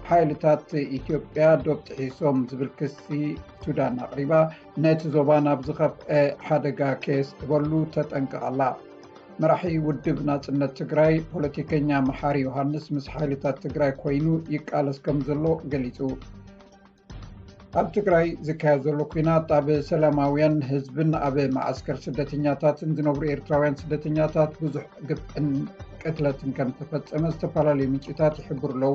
ሓይልታት ኢትዮጵያ ዶብ ጥሒሶም ዝብል ክሲ ሱዳን ኣቕሪባ፣ ነቲ ዞባ ናብ ዝኸፍአ ሓደጋ ከየስዕበሉ ተጠንቅቕ ኣላ። መራሒ ውድብ ናጽነት ትግራይ ፖለቲከኛ መሓሪ ዮሃንስ ምስ ሓይልታት ትግራይ ኮይኑ ይቃለስ ከም ዘሎ ገሊጹ። ኣብ ትግራይ ዝካየድ ዘሎ ኲናት ኣብ ሰላማውያን ህዝብን ኣብ መዓስከር ስደተኛታትን ዝነብሩ ኤርትራውያን ስደተኛታት ብዙሕ ግፍዕን ቅትለትን ከም ተፈጸመ ዝተፈላለዩ ምንጭታት ይሕብሩ ኣለዉ።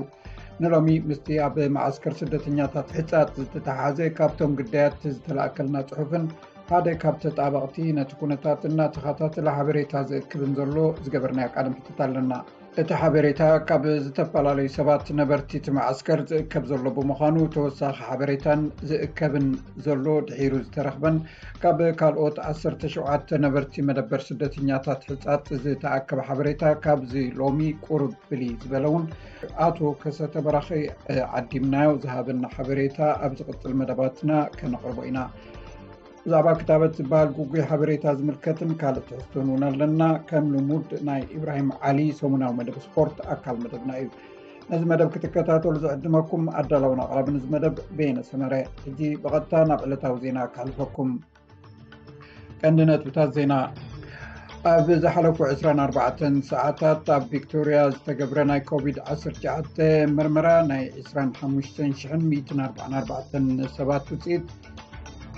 ንሎሚ ምስቲ ኣብ መዓስከር ስደተኛታት ሕጻጽ ዝተተሓዘ ካብቶም ግዳያት ዝተላእከልና ጽሑፍን ሓደ ካብ ተጣበቕቲ ነቲ ኩነታት እናተኸታተለ ሓበሬታ ዝእክብን ዘሎ ዝገበርናዮ ቃለ ምሕትት ኣለና። እቲ ሓበሬታ ካብ ዝተፈላለዩ ሰባት ነበርቲ እቲ መዓስከር ዝእከብ ዘሎ ብምዃኑ፣ ተወሳኺ ሓበሬታን ዝእከብን ዘሎ ድሒሩ ዝተረኽበን ካብ ካልኦት ዓሰርተ ሸውዓተ ነበርቲ መደበር ስደተኛታት ሕጻጽ ዝተኣከበ ሓበሬታ ካብዚ ሎሚ ቁሩብ ፍልይ ዝበለ እውን ኣቶ ከሰተ በራኺ ዓዲምናዮ ዝሃበና ሓበሬታ ኣብ ዝቕጽል መደባትና ከነቕርቦ ኢና። ብዛዕባ ክታበት ዝበሃል ግጉይ ሓበሬታ ዝምልከትን ካልእ ትሕዝቶን እውን ኣለና። ከም ልሙድ ናይ ኢብራሂም ዓሊ ሰሙናዊ መደብ ስፖርት ኣካል መደብና እዩ። ነዚ መደብ ክትከታተሉ ዝዕድመኩም ኣዳላውን ኣቕራብን እዚ መደብ በየነ ሰመረ። ሕጂ ብቐጥታ ናብ ዕለታዊ ዜና ከሕልፈኩም። ቀንዲ ነጥብታት ዜና። ኣብ ዝሓለፉ ዕስራን ኣርባዕተን ሰዓታት ኣብ ቪክቶርያ ዝተገብረ ናይ ኮቪድ ዓሰርተ ትሽዓተ መርመራ ናይ ዕስራን ሓሙሽተን ሽሕን ሚእትን ኣርባዓን ኣርባዕተን ሰባት ውፅኢት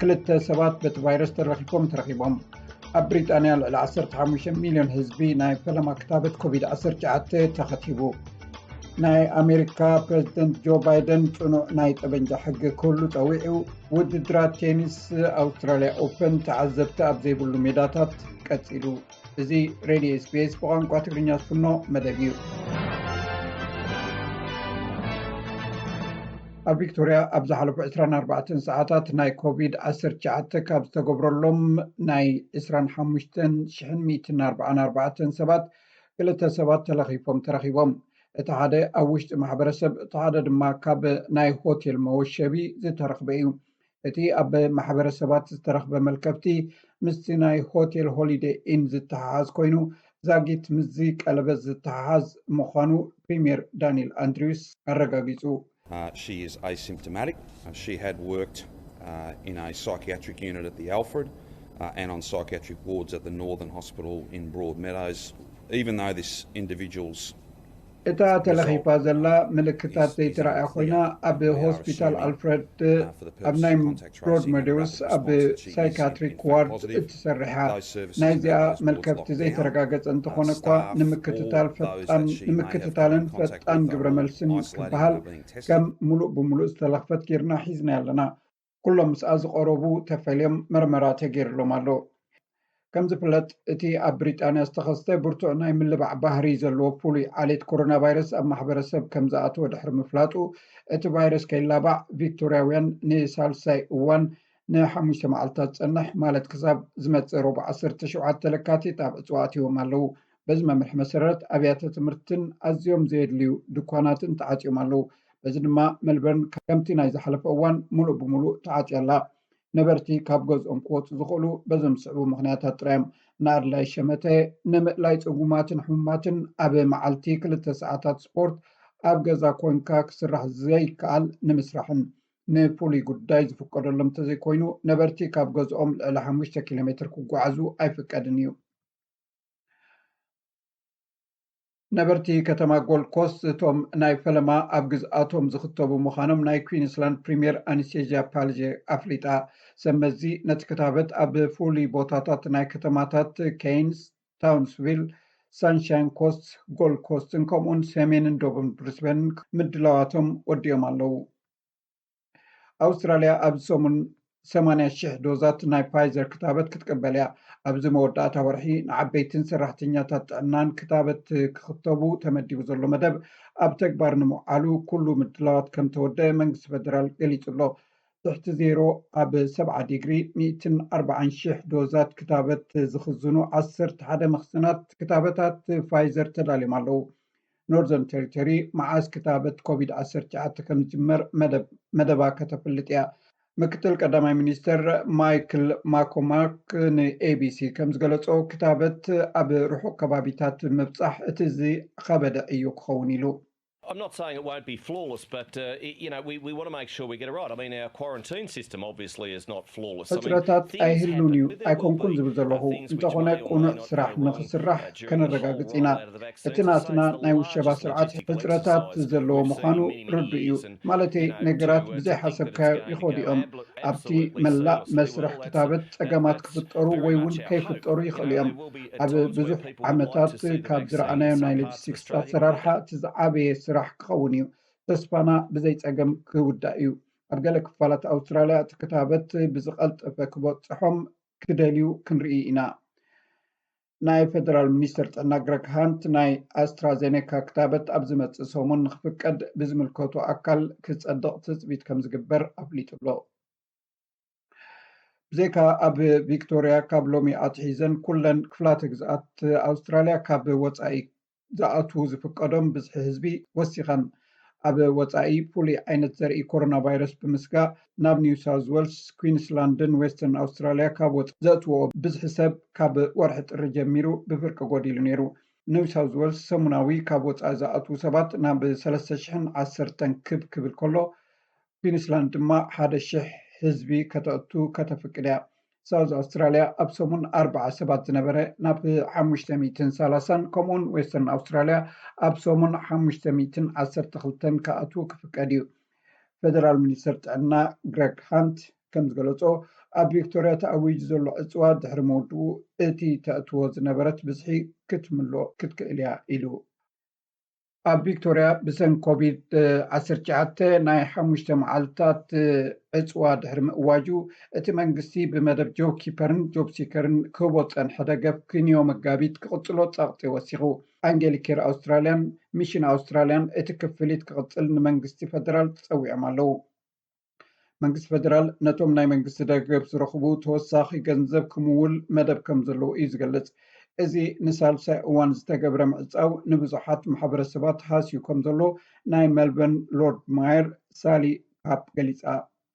ክልተ ሰባት በቲ ቫይረስ ተለኺፎም ተረኺቦም። ኣብ ብሪጣንያ ልዕሊ ዓሰርተ ሓሙሽተ ሚልዮን ህዝቢ ናይ ፈለማ ክታበት ኮቪድ ዓሰርተ ትሽዓተ ተኸቲቡ። ናይ ኣሜሪካ ፕረዚደንት ጆ ባይደን ጽኑዕ ናይ ጠበንጃ ሕጊ ክህሉ ጸዊዑ። ውድድራት ቴኒስ ኣውስትራልያ ኦፐን ተዓዘብቲ ኣብ ዘይብሉ ሜዳታት ቀጺሉ። እዚ ሬድዮ ኤስቢኤስ ብቋንቋ ትግርኛ ዝፍኖ መደብ እዩ። ኣብ ቪክቶርያ ኣብ ዝሓለፉ ዕስራን ኣርባዕተን ሰዓታት ናይ ኮቪድ ዓሰርተ ትሽዓተ ካብ ዝተገብረሎም ናይ ዕስራን ሓሙሽተን ሽሕን ሚእትን ኣርባዓን ኣርባዕተን ሰባት ክልተ ሰባት ተለኺፎም ተረኺቦም። እቲ ሓደ ኣብ ውሽጢ ማሕበረሰብ፣ እቲ ሓደ ድማ ካብ ናይ ሆቴል መወሸቢ ዝተረኽበ እዩ። እቲ ኣብ ማሕበረሰባት ዝተረኽበ መልከፍቲ ምስቲ ናይ ሆቴል ሆሊደይ ኢን ዝተሓሓዝ ኮይኑ፣ ዛጊት ምስዚ ቀለበት ዝተሓሓዝ ምዃኑ ፕሪምየር ዳንኤል ኣንድሪውስ ኣረጋጊጹ። Uh, she is asymptomatic. Uh, she had worked uh, in a psychiatric unit at the Alfred uh, and on psychiatric wards at the Northern Hospital in Broadmeadows. Even though this individual's እታ ተለኺፋ ዘላ ምልክታት ዘይተረኣያ ኮይና፣ ኣብ ሆስፒታል ኣልፍረድ ኣብ ናይ ብሮድመደውስ ኣብ ሳይካትሪክ ዋርድ እትሰርሕ እያ። ናይዚኣ መልከፍቲ ዘይተረጋገጸ እንተኾነ እኳ፣ ንምክትታል ፈጣን ንምክትታልን ፈጣን ግብረ መልስን ክበሃል ከም ሙሉእ ብሙሉእ ዝተለኽፈት ጌርና ሒዝናያ ኣለና። ኩሎም ምስኣ ዝቐረቡ ተፈልዮም መርመራ ተገይርሎም ኣሎ። ከም ዝፍለጥ፣ እቲ ኣብ ብሪጣንያ ዝተኸስተ ብርቱዕ ናይ ምልባዕ ባህሪ ዘለዎ ፍሉይ ዓሌት ኮሮና ቫይረስ ኣብ ማሕበረሰብ ከም ዝኣተወ ድሕሪ ምፍላጡ፣ እቲ ቫይረስ ከይላባዕ ቪክቶርያውያን ንሳልሳይ እዋን ንሓሙሽተ መዓልታት ዝጸንሕ፣ ማለት ክሳብ ዝመጽእ ረቡዕ ዓሰርተ ሸውዓተ ለካቲት ኣብ ዕጽዋ ኣትዮም ኣለዉ። በዚ መምርሒ መሰረት፣ ኣብያተ ትምህርትን ኣዝዮም ዘየድልዩ ድኳናትን ተዓጽዮም ኣለዉ። በዚ ድማ ሜልበርን ከምቲ ናይ ዝሓለፈ እዋን ምሉእ ብምሉእ ተዓጽያ ኣላ። ነበርቲ ካብ ገዝኦም ክወጹ ዝኽእሉ በዞም ዝስዕቡ ምኽንያታት ጥራይ እዮም። ንኣድላይ ሸመተ፣ ንምእላይ ጽጉማትን ሕሙማትን፣ ኣብ መዓልቲ ክልተ ሰዓታት ስፖርት፣ ኣብ ገዛ ኮንካ ክስራሕ ዘይከኣል ንምስራሕን። ንፍሉይ ጉዳይ ዝፍቀደሎም እንተዘይኮይኑ፣ ነበርቲ ካብ ገዝኦም ልዕሊ ሓሙሽተ ኪሎ ሜትር ክጓዓዙ ኣይፍቀድን እዩ። ነበርቲ ከተማ ጎልድ ኮስት፣ እቶም ናይ ፈለማ ኣብ ግዝኣቶም ዝኽተቡ ምዃኖም ናይ ኩዊንስላንድ ፕሪምየር ኣነስቴዥያ ፓልጀ ኣፍሊጣ። ሰብ መዚ ነቲ ክታበት ኣብ ፍሉይ ቦታታት ናይ ከተማታት ኬይንስ፣ ታውንስቪል፣ ሳንሻይን ኮስት፣ ጎልድ ኮስትን ከምኡውን ሰሜንን ደቡብን ብሪስበንን ምድላዋቶም ወዲኦም ኣለዉ። ኣውስትራልያ ኣብዚ ሰሙን ሰማንያ ሽሕ ዶዛት ናይ ፋይዘር ክታበት ክትቅበል እያ። ኣብዚ መወዳእታ ወርሒ ንዓበይትን ሰራሕተኛታት ጥዕናን ክታበት ክኽተቡ ተመዲቡ ዘሎ መደብ ኣብ ተግባር ንምውዓሉ ኩሉ ምድላዋት ከም ተወደአ መንግስቲ ፈደራል ገሊጹ ኣሎ። ትሕቲ ዜሮ ኣብ ሰብዓ ዲግሪ፣ ሚእትን ኣርባዓን ሽሕ ዶዛት ክታበት ዝኽዝኑ ዓሰርተ ሓደ መኽዘናት ክታበታት ፋይዘር ተዳልዮም ኣለዉ። ኖርዘርን ቴሪቶሪ መዓስ ክታበት ኮቪድ ዓሰርተ ትሽዓተ ከም ዝጅመር መደብ መደባ ከተፍልጥ እያ። ምክትል ቀዳማይ ሚኒስትር ማይክል ማኮማክ ንኤቢሲ ከም ዝገለጾ፣ ክታበት ኣብ ርሑቕ ከባቢታት ምብጻሕ እቲ ዝኸበደ እዩ ክኸውን ኢሉ። I'm not saying it won't be flawless, but uh, y- you know we, we want to make sure we get it right. I mean, our quarantine system obviously is not flawless. I mean, ሕፅረታት things ኣይህሉን እዩ happen, but there will ኣይኮንኩን be ዝብል ዘለኹ uh, things which እንተኾነ may or may ቁኑዕ not ስራሕ go wrong ንኽስራሕ uh, during the whole ከነረጋግፅ ኢና። rollout of the vaccine. እቲ ናትና ናይ ውሸባ ስርዓት ሕፅረታት ዘለዎ ምዃኑ ርዱእ እዩ። ማለተይ ነገራት ብዘይ ሓሰብካዮ ይኸዱ እዮም። ኣብቲ መላእ መስርሕ ክታበት ጸገማት ክፍጠሩ ወይ እውን ከይፍጠሩ ይኽእሉ እዮም። ኣብ ብዙሕ ዓመታት ካብ ዝረኣናዮ ናይ ሎጂስቲክስ ኣሰራርሓ እቲ ዝዓበየ ስራሕ ክኸውን እዩ። ተስፋና ብዘይ ጸገም ክውዳእ እዩ። ኣብ ገለ ክፋላት ኣውስትራልያ እቲ ክታበት ብዝቐልጠፈ ክበጽሖም ክደልዩ ክንርኢ ኢና። ናይ ፌደራል ሚኒስትር ጥዕና ግረግ ሃንት ናይ ኣስትራዜኔካ ክታበት ኣብ ዝመጽእ ሰሙን ንክፍቀድ ብዝምልከቱ ኣካል ክጸድቕ ትጽቢት ከም ዝግበር ኣፍሊጡ ኣሎ። ብዘይካ ኣብ ቪክቶርያ ካብ ሎሚ ኣትሒዘን ኩለን ክፍላተ ግዝኣት ኣውስትራልያ ካብ ወጻኢ ዝኣትዉ ዝፍቀዶም ብዝሒ ህዝቢ ወሲኸን። ኣብ ወጻኢ ፍሉይ ዓይነት ዘርኢ ኮሮና ቫይረስ ብምስጋእ ናብ ኒው ሳውዝ ዌልስ፣ ኩዊንስላንድን ዌስተርን ኣውስትራልያ ካብ ወጻኢ ዘእትዎ ብዝሒ ሰብ ካብ ወርሒ ጥሪ ጀሚሩ ብፍርቂ ጎዲሉ ነይሩ። ኒው ሳውዝ ዌልስ ሰሙናዊ ካብ ወጻኢ ዝኣትዉ ሰባት ናብ ሰለስተ ሽሕን ዓሰርተን ክብ ክብል ከሎ፣ ኩዊንስላንድ ድማ ሓደ ሽሕ ህዝቢ ከተእቱ ከተፍቅድ እያ። ሳውዝ ኣውስትራልያ ኣብ ሰሙን ኣርባዓ ሰባት ዝነበረ ናብ ሓሙሽተ ሚእትን ሰላሳን ከምኡውን ዌስተርን ኣውስትራልያ ኣብ ሰሙን ሓሙሽተ ሚእትን ዓሰርተ ክልተን ክኣትዉ ክፍቀድ እዩ። ፌደራል ሚኒስትር ጥዕና ግረግ ሃንት ከም ዝገለጾ፣ ኣብ ቪክቶርያ ተኣዊጁ ዘሎ ዕጽዋ ድሕሪ ምውድኡ እቲ ተእትዎ ዝነበረት ብዝሒ ክትምልኦ ክትክእል እያ ኢሉ። ኣብ ቪክቶርያ ብሰንኪ ኮቪድ ዓሰርተ ትሽዓተ ናይ ሓሙሽተ መዓልታት ዕፅዋ ድሕሪ ምእዋጁ፣ እቲ መንግስቲ ብመደብ ጆብ ኪፐርን ጆብ ሲከርን ክህቦ ዝፀንሐ ደገፍ ክንዮ መጋቢት ክቕፅሎ ፀቕጢ ወሲኹ። ኣንጌሊክ ኬር ኣውስትራልያን ሚሽን ኣውስትራልያን እቲ ክፍሊት ክቕፅል ንመንግስቲ ፈደራል ፀዊዖም ኣለዉ። መንግስቲ ፈደራል ነቶም ናይ መንግስቲ ደገፍ ዝረኽቡ ተወሳኺ ገንዘብ ክምውል መደብ ከም ዘለዎ እዩ ዝገልጽ። እዚ ንሳልሳይ እዋን ዝተገብረ ምዕጻው ንብዙሓት ማሕበረሰባት ሃስዩ ከም ዘሎ ናይ ሜልበርን ሎርድ ማየር ሳሊ ካፕ ገሊጻ።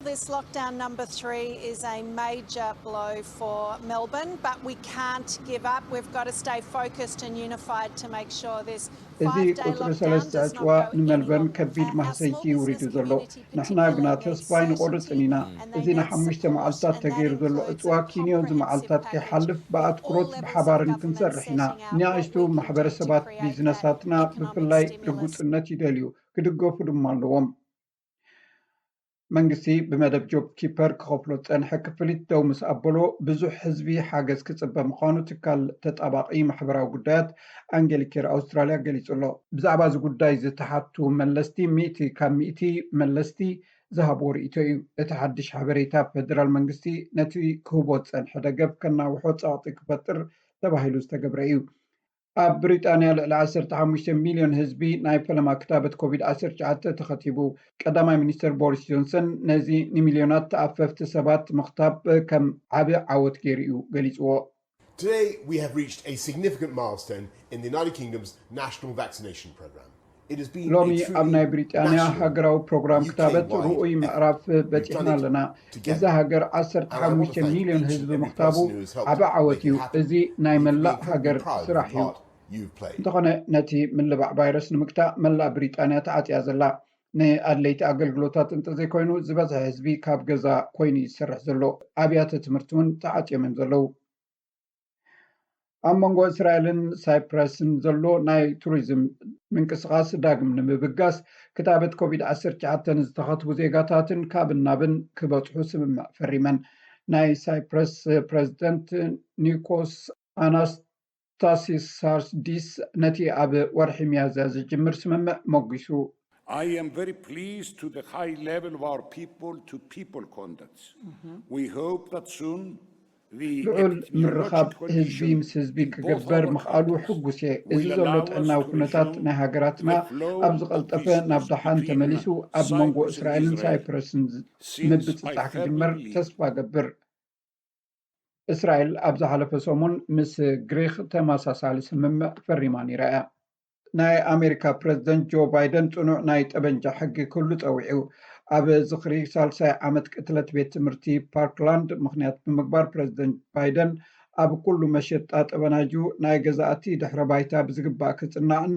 This lockdown number three is a major blow for Melbourne, but we can't give up. We've got to stay focused and unified to make sure this እዚ ቁፅሪ ሰለስተ ዕፅዋ ንመልበርን ከቢድ ማህሰይቲ ውሪዱ ዘሎ። ንሕና ግና ተስፋ ኣይንቆርፅን ኢና። እዚ ንሓሙሽተ መዓልታት ተገይሩ ዘሎ ዕፅዋ ኪንዮ እዚ መዓልታት ከይሓልፍ ብኣትኩሮት ብሓባርን ክንሰርሕ ኢና። ንኣሽቱ ማሕበረሰባት ቢዝነሳትና ብፍላይ ርጉፅነት ይደልዩ፣ ክድገፉ ድማ ኣለዎም። መንግስቲ ብመደብ ጆብ ኪፐር ክኸፍሎ ዝጸንሐ ክፍሊት ደው ምስ ኣበሎ፣ ብዙሕ ህዝቢ ሓገዝ ክጽበ ምዃኑ ትካል ተጣባቒ ማሕበራዊ ጉዳያት ኣንጌሊክ ኬር ኣውስትራልያ ገሊጹ ኣሎ። ብዛዕባ እዚ ጉዳይ ዝተሓቱ መለስቲ፣ ሚእቲ ካብ ሚእቲ መለስቲ ዝሃብዎ ርእይቶ እዩ። እቲ ሓድሽ ሓበሬታ፣ ፈደራል መንግስቲ ነቲ ክህቦ ዝጸንሐ ደገፍ ከናውሖ ጸቕጢ ክፈጥር ተባሂሉ ዝተገብረ እዩ። ኣብ ብሪጣንያ ልዕሊ ዓሰርተ ሓሙሽተ ሚልዮን ህዝቢ ናይ ፈለማ ክታበት ኮቪድ ዓሰርተ ትሽዓተ ተኸቲቡ። ቀዳማይ ሚኒስትር ቦሪስ ጆንሰን ነዚ ንሚልዮናት ተኣፈፍቲ ሰባት ምኽታብ ከም ዓቢ ዓወት ገይሩ እዩ ገሊጽዎ። Today, we have reached a significant milestone in the United Kingdom's national vaccination programme. It has been ሎሚ a truly ኣብ ናይ ብሪጣንያ national ሃገራዊ ፕሮግራም ክታበት UK-wide ርኡይ effort. ምዕራፍ We've done በጺሕና it ኣለና። together. እዛ ሃገር And I want to ዓሰርተ ሓሙሽተ thank ሚልዮን each ህዝቢ and every ምኽታቡ person who has helped ዓቢ ዓወት make it እዩ። happen. እዚ ናይ You መላእ can be ሃገር proud of the ስራሕ እዩ። part you've played. እንተኾነ ነቲ ምልባዕ ቫይረስ ንምግታእ መላእ ብሪጣንያ ተዓጽያ ዘላ። ንኣድለይቲ ኣገልግሎታት እንተዘይኮይኑ ዝበዝሐ ህዝቢ ካብ ገዛ ኮይኑ እዩ ዝሰርሕ ዘሎ። ኣብያተ ትምህርቲ እውን ተዓጽዮም እዮም ዘለዉ። ኣብ መንጎ እስራኤልን ሳይፕረስን ዘሎ ናይ ቱሪዝም ምንቅስቓስ ዳግም ንምብጋስ ክታበት ኮቪድ ዓሰርተ ትሽዓተ ንዝተኸትቡ ዜጋታትን ካብን ናብን ክበጽሑ ስምምዕ ፈሪመን። ናይ ሳይፕረስ ፕሬዚደንት ኒኮስ ኣናስታሲሳርዲስ ነቲ ኣብ ወርሒ ሚያዝያ ዝጅምር ስምምዕ ሞጒሱ። I am very pleased to the high level of our people to people contacts. We hope that soon the ልዑል ምርኻብ epidemiological ህዝቢ condition ምስ ህዝቢ in both ክገበር our ምኽኣሉ countries ሕጉስ እየ። will እዚ ዘሎ allow us ጥዕናዊ to ኩነታት resume ናይ ሃገራትና the flow ኣብ of ዝቐልጠፈ visitors ናብ ደሓን between ተመሊሱ ኣብ መንጎ Cyprus and እስራኤልን Israel, ሳይፕረስን ዝ- since ምብጽጻሕ I ክጅመር firmly believe ተስፋ ገብር። እስራኤል ኣብ ዝሓለፈ ሰሙን ምስ ግሪክ ተመሳሳሊ ስምምዕ ፈሪማ ነይራ እያ። ናይ ኣሜሪካ ፕሬዚደንት ጆ ባይደን ጽኑዕ ናይ ጠበንጃ ሕጊ ክህሉ ጸዊዑ። ኣብ ዝኽሪ ሳልሳይ ዓመት ቅትለት ቤት ትምህርቲ ፓርክላንድ ምኽንያት ብምግባር፣ ፕረዚደንት ባይደን ኣብ ኩሉ መሸጣ ጠበናጁ ናይ ገዛእቲ ድሕረ ባይታ ብዝግባእ ክጽናዕን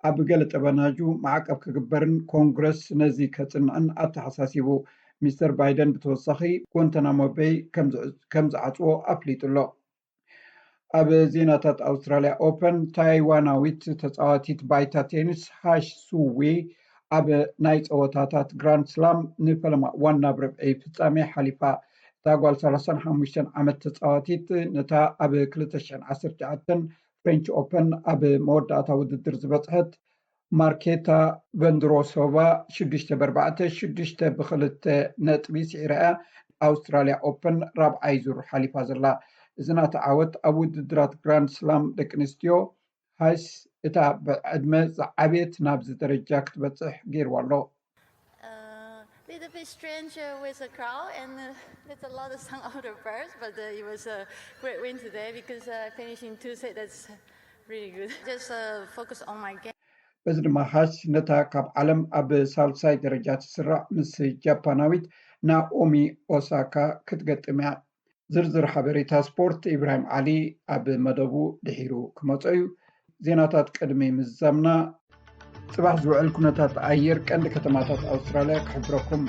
ኣብ ገለ ጠበናጁ ማዕቀብ ክግበርን ኮንግረስ ነዚ ከጽንዕን ኣተሓሳሲቡ። ሚስተር ባይደን ብተወሳኺ ጓንታናሞ ቤይ ከም ዝዓጽዎ ኣፍሊጡ ኣሎ። ኣብ ዜናታት ኣውስትራልያ ኦፐን፣ ታይዋናዊት ተጻዋቲት ባይታ ቴኒስ ሃሽ ሱዊ ኣብ ናይ ጸወታታት ግራንድ ስላም ንፈለማ እዋን ናብ ርብዒ ፍጻሜ ሓሊፋ። እታ ጓል ሰላሳን ሓሙሽተን ዓመት ተጻዋቲት ነታ ኣብ ክልተ ሽሕን ዓሰርተ ትሽዓተን ፍሬንች ኦፐን ኣብ መወዳእታ ውድድር ዝበጽሐት ማርኬታ ቨንድሮሶቫ ሽዱሽተ ብኣርባዕተ፣ ሽዱሽተ ብክልተ ነጥቢ ስዒራ እያ ኣውስትራልያ ኦፐን ራብዓይ ዙር ሓሊፋ ዘላ። እዚ ናታ ዓወት ኣብ ውድድራት ግራንድ ስላም ደቂ ኣንስትዮ ሃይስ እታ ብዕድመ ዝዓበየት ናብዚ ደረጃ ክትበጽሕ ገይርዋ ኣሎ። A little bit strange uh, with the crowd and uh, there's a lot of sound of the birds, but uh, it was a great win today because uh, finishing two set that's really good. Just uh, focus on my game. በዚ ድማ ሃሽ ነታ ካብ ዓለም ኣብ ሳልሳይ ደረጃ ትስራዕ ምስ ጃፓናዊት ናኦሚ ኦሳካ ክትገጥም እያ። ዝርዝር ሓበሬታ ስፖርት ኢብራሂም ዓሊ ኣብ መደቡ ድሒሩ ክመጾ እዩ። ዜናታት ቅድሚ ምዝዛምና፣ ጽባሕ ዝውዕል ኩነታት ኣየር ቀንዲ ከተማታት ኣውስትራልያ ክሕብረኩም።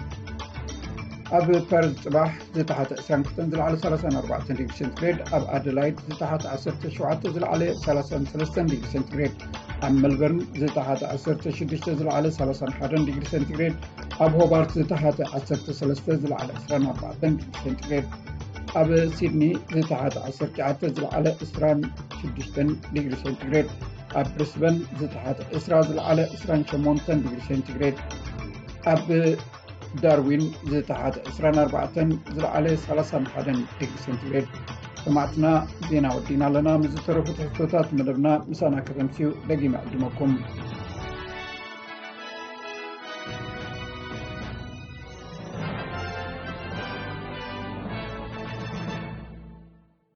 ኣብ ፐርዝ ጽባሕ ዝተሓተ ዕስራን ክልተን ዝለዓለ ሰላሳን ኣርባዕተን ዲግሪ ሴንቲግሬድ፣ ኣብ ኣደላይድ ዝተሓተ ዓሰርተ ሸውዓተ ዝለዓለ ሰላሳን ሰለስተን ዲግሪ ሴንቲግሬድ፣ ኣብ መልበርን ዝተሓተ ዓሰርተ ሽዱሽተ ዝለዓለ ሰላሳን ሓደን ዲግሪ ሴንቲግሬድ፣ ኣብ ሆባርት ዝተሓተ ዓሰርተ ሰለስተ ዝለዓለ ዕስራን ኣርባዕተን ዲግሪ ሴንቲግሬድ፣ ኣብ ሲድኒ ዝተሓተ ዓሰርተ ትሽዓተ ዝለዓለ ዕስራን ሽዱሽተን ዲግሪ ሴንቲግሬድ፣ ኣብ ብሪስበን ዝተሓተ ዕስራ ዝለዓለ ዕስራን ሸሞንተን ዲግሪ ሴንቲግሬድ፣ ኣብ ዳርዊን ዝተሓተ ዕስራን ኣርባዕተን ዝለዓለ ሰላሳን ሓደን ዲግሪ ሴንቲግሬድ። ሰማዕትና፣ ዜና ወዲና ኣለና። ምስ ዝተረፉ ትሕዝቶታት መደብና ምሳና ከተምስዩ ደጊመ ዕድመኩም።